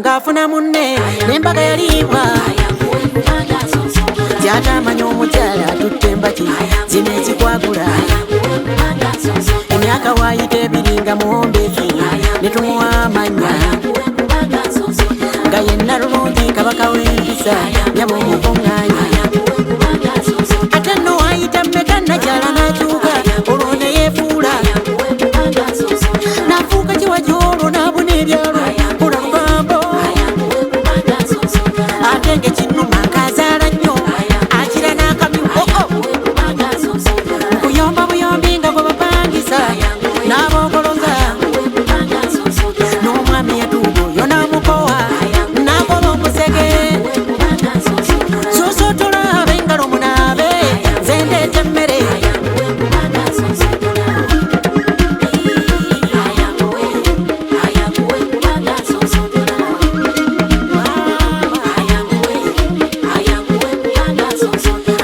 Ng'afuna munne n'embaga yaliibwa. Gyatamanya omukyala atutte embaki zino ezikwagula. Emyaka waayita 2 nga muwombeefu, ne tumuwa amannya nga yenna lulungi, kabaka w'empisa, nyaba omukuŋŋaanya. Ate nno waayita mmeka, nakyala n'akyuka, olwo ne yeefuula n'afuuka kiwagi, olwo n'abuna ebyalo kola lugambo. Ate ng'ekinnuma ng'azaala nnyo, akira n'akamyu oo kuyomba buyombi nga gwe bapangisa n'aboogoloza. N'omwami yatuuka oyo n'amukowa n'akola omusege. Sosotola ab'engalo munaabe, nze ndeeta emmere.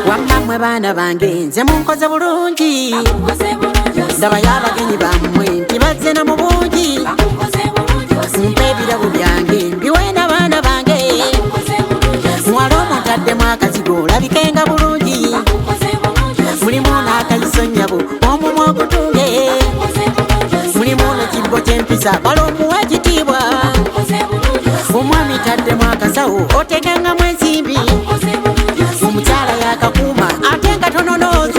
Wamma mmwe baana bange, nze munkoze bulungi. Ndabayo abagenyi bammwe nti bazze na mu bungi. Mpa ebirabo byange mbiwe n'abaana bange. Muwala omuntaddemu akazigo, olabikenga bulungi. Mulimu n'akayiso nnyabo, omumwa ogutunge. Mulimu n'ekibbo ky'empisa, bala omuwa ekitiibwa. Omwami taddemu akasawo otegangamu ensimbi. Omukyala yakakuuma ate nga tononooza.